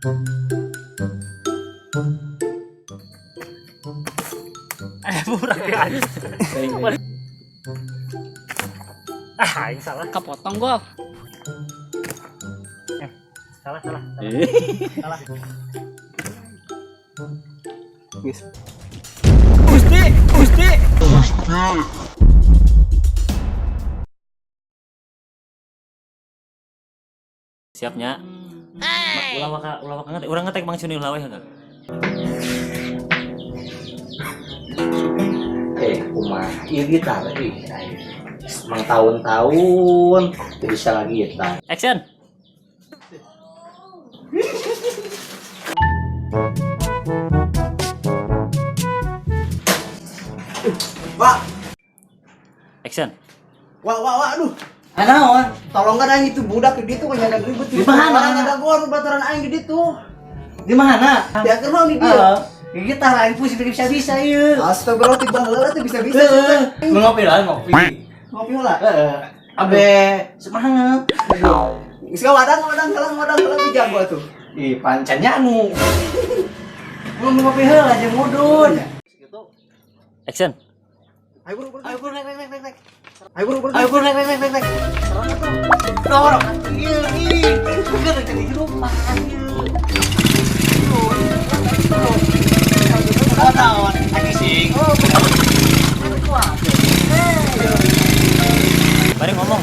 Eh, murah ya. Ah, aing salah. Kepotong gol. Salah, salah. Salah. Gusti, Gusti. Siapnya. Ulah waka, ulah waka ngetek. Urang ngetek Bang Cuni ulah we heuh. Eh, kumaha ieu gitar ih aing. Emang tahun-tahun teu bisa lagi gitar. Action. Wak, Action. wak, wak, wak, aduh. Naon? Tolong kan aing itu budak di ditu kan nyada ribut. Di mana? Orang ada gor baturan aing di ditu. Di mana? Ya kenal di dia. Heeh. Gitar aing pusing bisa-bisa ieu. Astagfirullah tiba heula teh bisa-bisa. Heeh. Mau ngopi lah, ngopi. Ngopi heula. Heeh. Abe semangat. Geus wadang wadang heula wadang heula jago atuh. Ih, pancannya anu. Mau ngopi heula jeung mudun. Action. Ayo buru buru. Ayo buru naik naik naik naik. Ayo buru buru. Ayo buru naik naik naik naik. Dorong ieu ih. Keur jadi hirupan ieu. Oh, naon? Aki sing. Bari ngomong.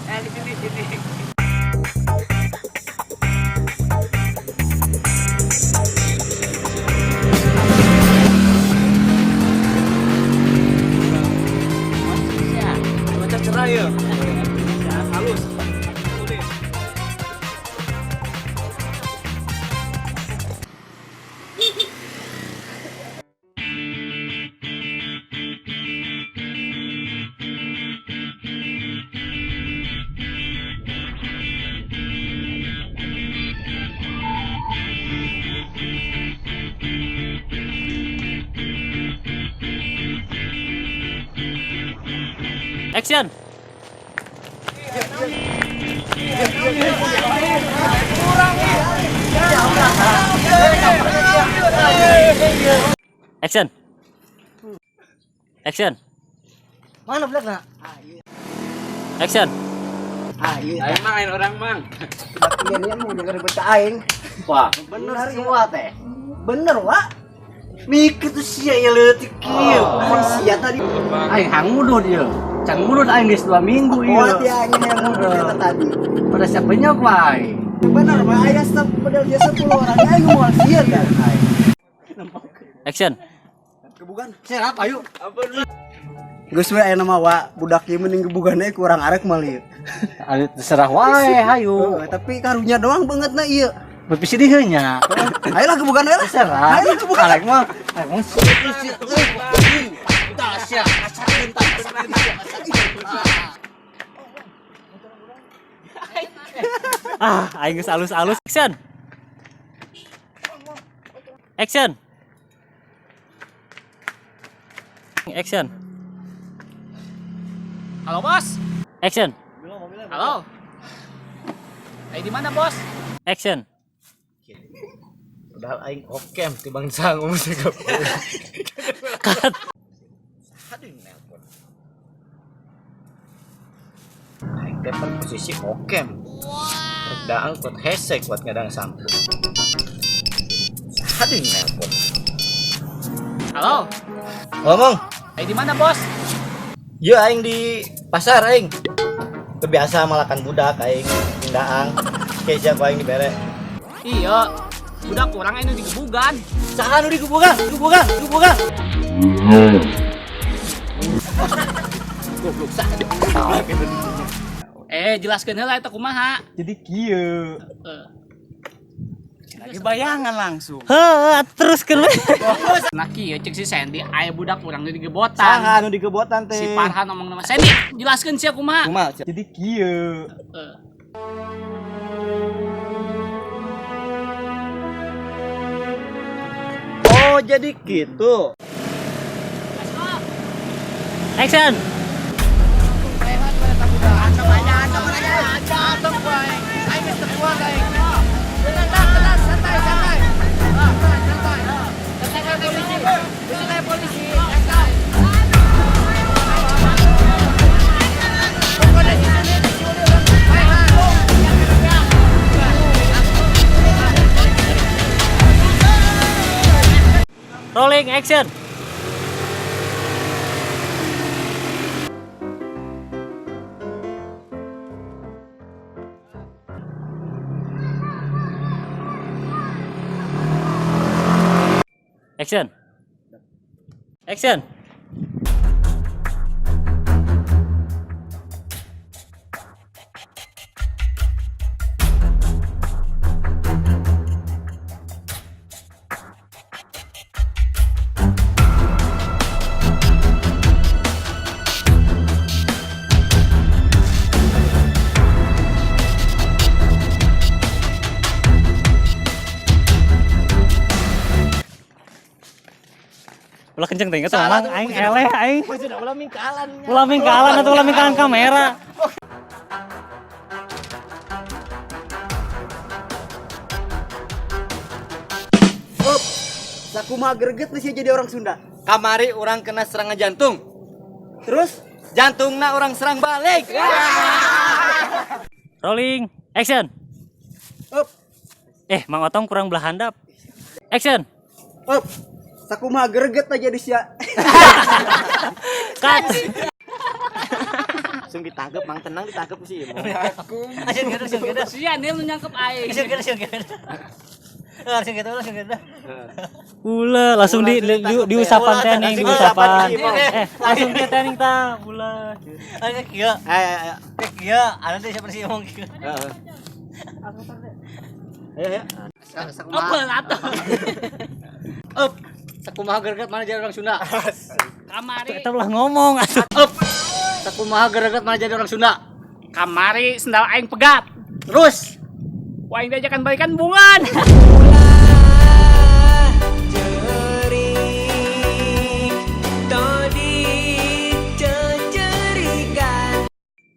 Eh, di sini sini. Cuaca cerah ya. Halus. Action. Action. Action. Mana belakna? Action. Ah, iya. Aing mang lain orang mang. Iya nih mau denger ribut aing. Wah, bener semua teh. Bener, Wak. Mikir tuh sia ya leutik kieu. Mun sia tadi. Aing hang mudun ieu. Can mudun aing geus 2 minggu ieu. Oh, dia aing yang mundur eta tadi. Pada siapanya wae. Bener, Pak. Aya step padahal dia 10 orang aing moal sieun kan. Action. Gebugan. Siap ayo. Geus we aya nama wa budak ieu mending gebugan we kurang arek mah ieu. Ayo terserah wae hayu. Heeh, tapi karunya doang banget na ieu. Berpisi dieu nya. Ayolah gebugan we lah. Terserah. Ayo gebugan. Arek mah arek mah tah sia asakeun tah asakeun. Ah, aing geus alus-alus. Action. Action. Action. Halo bos. Action. Halo. Eh di mana bos? Action. Padahal aing okem tibang sangu mesti Cut. Aduh nelpon. Aing teh pan posisi okem. Rek daang kuat hese kuat ngadang sampu. Aduh nelpon. Halo. Ngomong, Eh di mana bos? ya aing di pasar aing. Kebiasa malakan budak aing pindaang. Kayak siapa aing dibere. Iya. Budak kurang ini digebugan. Saha nu digebugan? Digebugan, digebugan. Goblok saha. Eh jelaskeun heula eta kumaha. Jadi kieu. Eh, Lagi bayangan langsung. Heuh, teruskeun we. Nah kieu cek si Sandy aya budak kurang di digebotan. Saha nu digebotan teh? Si Farhan ngomong nama Sandy, jelaskeun sia kumaha. Kumaha? Jadi kieu. Eh, Oh, jadi gitu. Action. Diantong ku aing. Aing geus teu kuat aing. Tenang, tenang, santai, santai. Santai. Santai kayak polisi. Santai kayak polisi. Santai. Pokoknya di sini, di sini orang baik. Rolling action. Action. Action. Ulah kenceng teh inget mang aing eleh aing. Ulah mingkalan. Ulah mingkalan atau ulah mingkalan kamera. Up. Sakumaha greget nih sih jadi orang Sunda. Kamari orang kena serangan jantung. Terus Jantungna orang serang balik. Rolling action. up Mang Otong kurang belah handap. Action. up. Sakumaha greget aja di sia. Cut. Langsung ditangkep, Mang, tenang ditangkep sih. Action gitu, action gitu. Sia Nil nu nyangkep aing. Langsung gitu, langsung gitu. Langsung gitu, langsung gitu. Ulah, langsung diusapan teh nih, diusapan. Langsung ke teh nih ta, ulah. Ayo kieu. Ayo, ayo. Kieu, ada teh siapa sih ngomong kieu. Ayo, ayo. Apa atuh? Up. Sakumaha greget mana jadi orang Sunda? Kamari Kita ulah ngomong atuh. Up. Sakumaha greget mana jadi orang Sunda? kamari sendal aing pegat. Terus Wah, aing diajakan balikan bungan.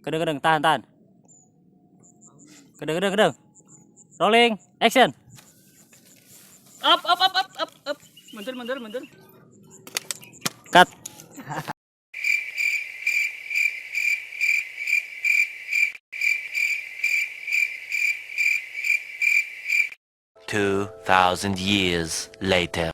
Kedeng-kedeng, tahan, tahan. Kedeng-kedeng, kedeng. Rolling, action. Up up up up up up. Mundur mundur mundur. Cut. 2,000 years later.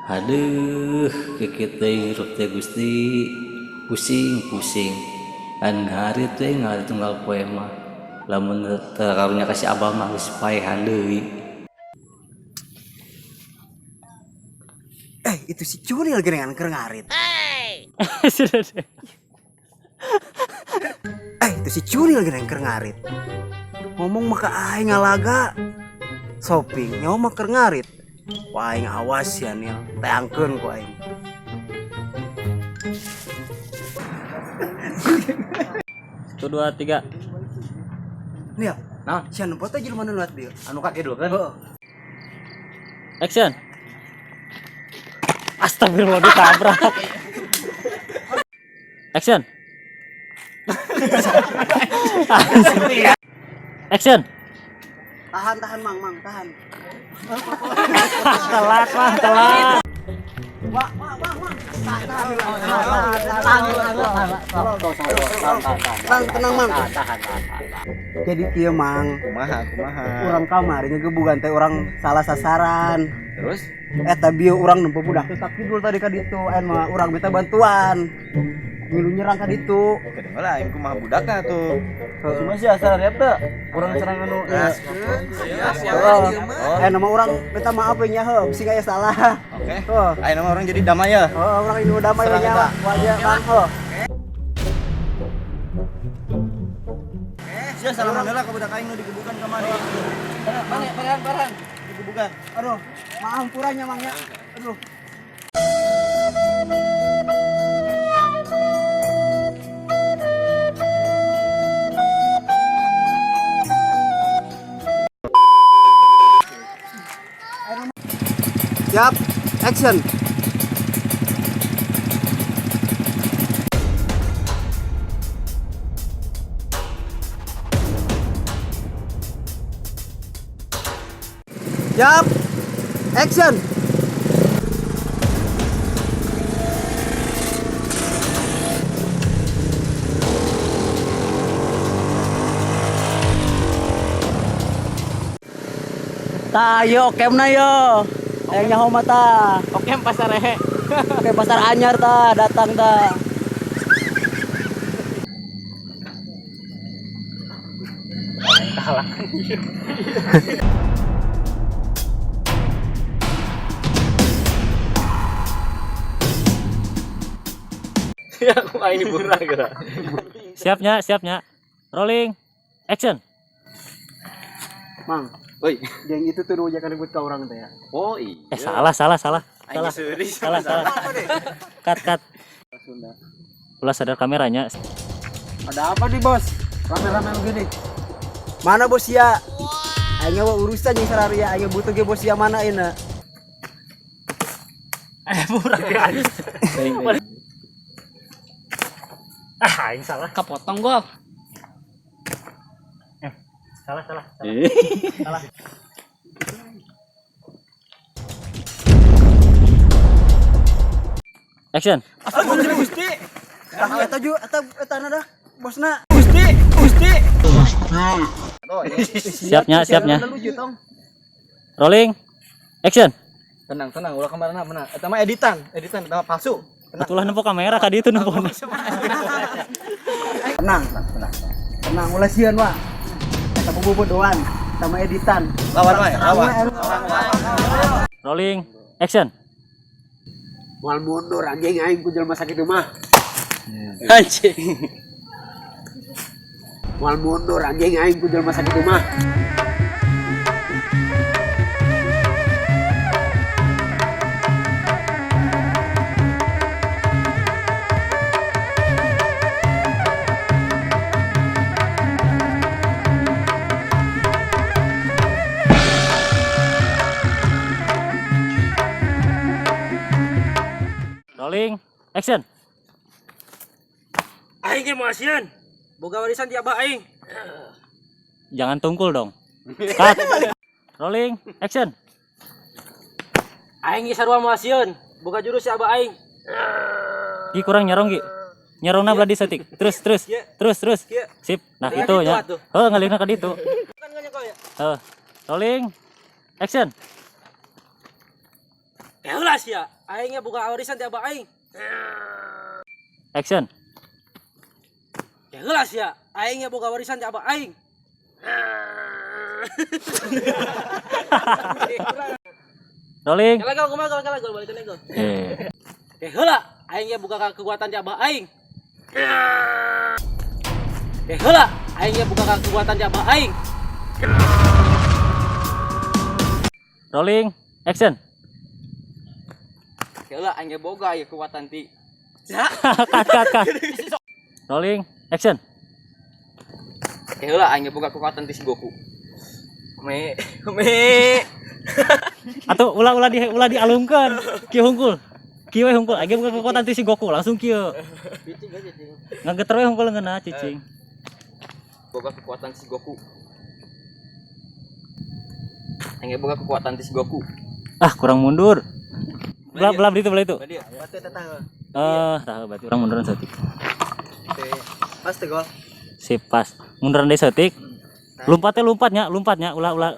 Aduh, kikit teh hirup teh Gusti. Pusing, pusing. Kan ngarit teh ngarit tunggal poe mah. Lamun teu karunya ka si Abah mah geus paehan deui. Itu si Cunil geningan keur ngarit. Sudah deh. Itu si Cunil geningan keur ngarit. Ngomong mah ka aing ngalaga. Shopping nyawa mah keur ngarit. Wah, aing awas ya Nil, teangkeun ku aing. Satu, dua, tiga. Nil, Naon? si anu foto jelema nu lewat dieu. Anu kaki dulu kan? Heeh. Action. Astagfirullah, ditabrak. Action. Action. Tahan, tahan, Mang, Mang, tahan. Telat, Mang, telat. Wah, wah, wah, wah. Tahan, tahan, tahan, tahan, tahan, tahan, tenang, Mang. Jadi kieu, Mang, Kumaha, kumaha. urang kamari ngegebugan teh urang salah sasaran. Terus Eta bieu urang nempo budak teh kidul tadi ka ditu, aya mah urang minta bantuan. Ngilu nyerang ka ditu. Kedengar lah aing kumaha budakna tuh. Cuma sih asal rep teh. Urang serang anu ieu. Heeh. Nama urang minta maaf we nya heuh, bisi aya salah. Oke. Heuh. Aing nama orang jadi damai ya. Heeh, urang ini damai we Serang nya. eta. Wajah Bang heuh. Sia salaman heula ka budak aing nu digebukan kamari. Barang, barang, barang. Digebukan. Aduh, maaf puranya Mang ya. Aduh. Siap, action. Siap. Action. Tayo, kem na yo. Ayang nyaho mata. Oke, pasar rehe. Oke, pasar anyar ta, datang ta. Ya aku aing diburah geura. Siapnya, siapnya. Rolling. Action. Mang, Oi. geng itu tuh nu jangan ribut ke orang teh ya. Oh iya. Eh, salah, salah, salah. Aing Salah. seuri Salah, salah. Cut, cut. Ulah sadar kameranya. Ada apa nih bos? Rame-rame begini. Mana bos ya? Aing mah urusan jeung sararia, aing butuh ge bos ya mana ini? Ah, aing salah. Kepotong gol. Salah, salah. Salah. Action. Gusti. Tah eta ju eta eta na dah bosna. Gusti, Gusti. Siapnya, siapnya. Lucu tong. Rolling. Action. Tenang, tenang, ulah kemana mana. Eta mah editan, editan eta mah palsu. Itulah nempo kamera kadi itu nempo. Tenang, tenang. Tenang ulah sieun wa. Eta bobodoan sama editan. Lawan wae, lawan. Rolling. Action. Moal mundur anjing aing ku jelema sakitu mah. Anjing. Moal mundur anjing aing ku jelema sakitu mah. Rolling. Action. Aing ge moal sieun. Boga warisan ti abah aing. Jangan tungkul dong. Cut. Rolling. Action. Aing ge sarua moal sieun. Boga jurus si abah aing. Ki kurang nyerong ki. Nyerongna belah di setik. Terus terus. Terus terus. Sip. Nah Iya, itu gitu ya. atuh. Heuh ngalirna ka ditu. Kan nggak ya. Heuh. Rolling. Action. Eh ulah sia. Aing ge boga warisan ti abah aing. Action. Ya heula sia. Aing ge boga warisan ti abah aing. Rolling. Kala gol kumaha gol kala gol balikan gol. Eh. Eh heula, aing ge boga kekuatan ti abah aing. Eh heula, aing ge boga kekuatan ti abah aing. Rolling. Action. Heula aing ge boga ieu kekuatan ti. Cut cut cut. Rolling. Action. Eh heula aing ge boga kekuatan ti si Goku. Me me. Atau ulah ulah di ulah dialungkeun. Kieu hungkul. Kieu we hungkul. Aing bukan kekuatan ti si Goku langsung kieu. Ngageter we hungkul ngeunah cicing. Boga kekuatan si Goku. Aing ge boga kekuatan ti si Goku. Ah, kurang mundur. Belah belah itu belah itu. Batu eta tah. Eh, tah berarti urang munduran saeutik. Pas teh gol. Sip, pas. Munduran deui saeutik. Lompatnya lompatnya, lompatnya ulah ulah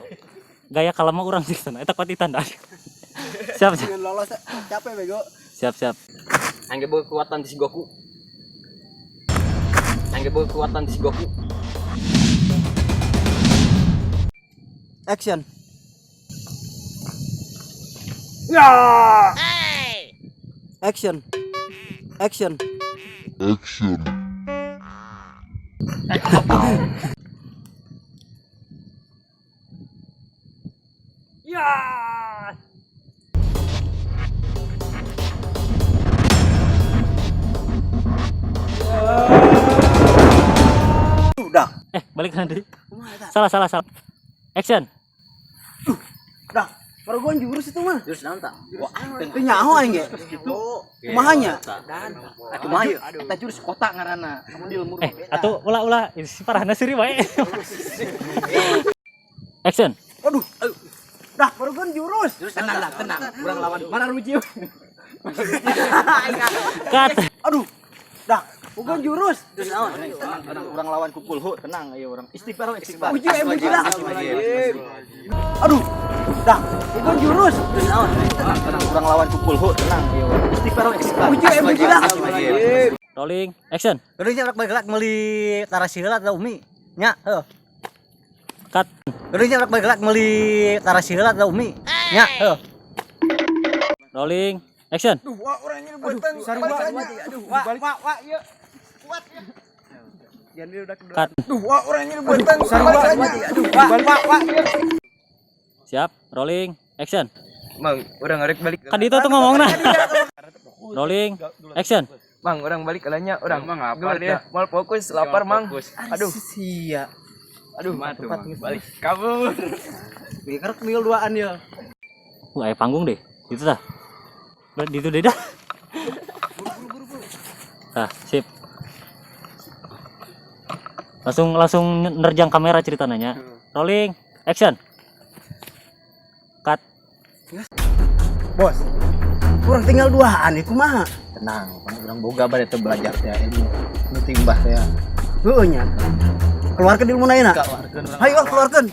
gaya kalama urang sih sana. Eta kuat tanda. Siap, siap. Dengan lolos capek bego. Siap, siap. Aing ge boga kekuatan ti si Goku. Aing ge boga kekuatan ti si Goku. Action. Ya. Action. Action. Ya. Udah. Eh, balik nanti. Salah, salah, salah. Action. Dah. Baru jurus itu mah. Jurus naon tak? Wah, Teu nyaho aing ge. Kumaha nya? Kumaha ieu? Eta jurus kota ngaranna. Eh, atau ulah ulah ini si parahna siri wae. Action. Aduh. Aduh. Dah, barusan jurus. Tenang lah, tenang. Urang lawan mana ruji. Cut. Aduh. Dah, bukan jurus. Urang lawan ku kulhu, tenang ayo urang. Istighfar, istighfar. Uji, eh, uji lah. Aduh. Dah, bukan jurus. Tenang, urang lawan ku kulhu, tenang ayo urang. Istighfar, istighfar. Uji, eh, uji lah. Rolling, action. Kudu nya rek bergerak meuli tarasi heula atau Umi? Nya, heuh. Cut. Kudu nya rek bergerak meuli tarasi heula atau Umi? Nya, heuh. Rolling, action. Aduh, wah, wah, wah, ieu. Kuat ya. Cut. Aduh, wah, wah, wah, ieu. Siap, rolling, action. Mang, urang rek balik. Kan itu tuh ngomongna. Rolling, action. Mang, urang balik kalanya urang. Mang apa dia? Mal fokus, lapar, Mang. Aduh, Sia. aduh, tempat balik. Kabur. Mikir mil duaan ya. Wah, aya panggung deh. Itu tah. Di itu deh dah. Tah, sip. Langsung langsung nerjang kamera ceritanya. Rolling, action. Cut. Bos. Kurang tinggal duaan itu mah. Tenang, kan urang boga bade teu belajar teh ilmu. Nu timbah teh. Heueuh nya. Keluarkeun ilmu ayeuna. Keluarkeun urang. Hayo keluarkeun.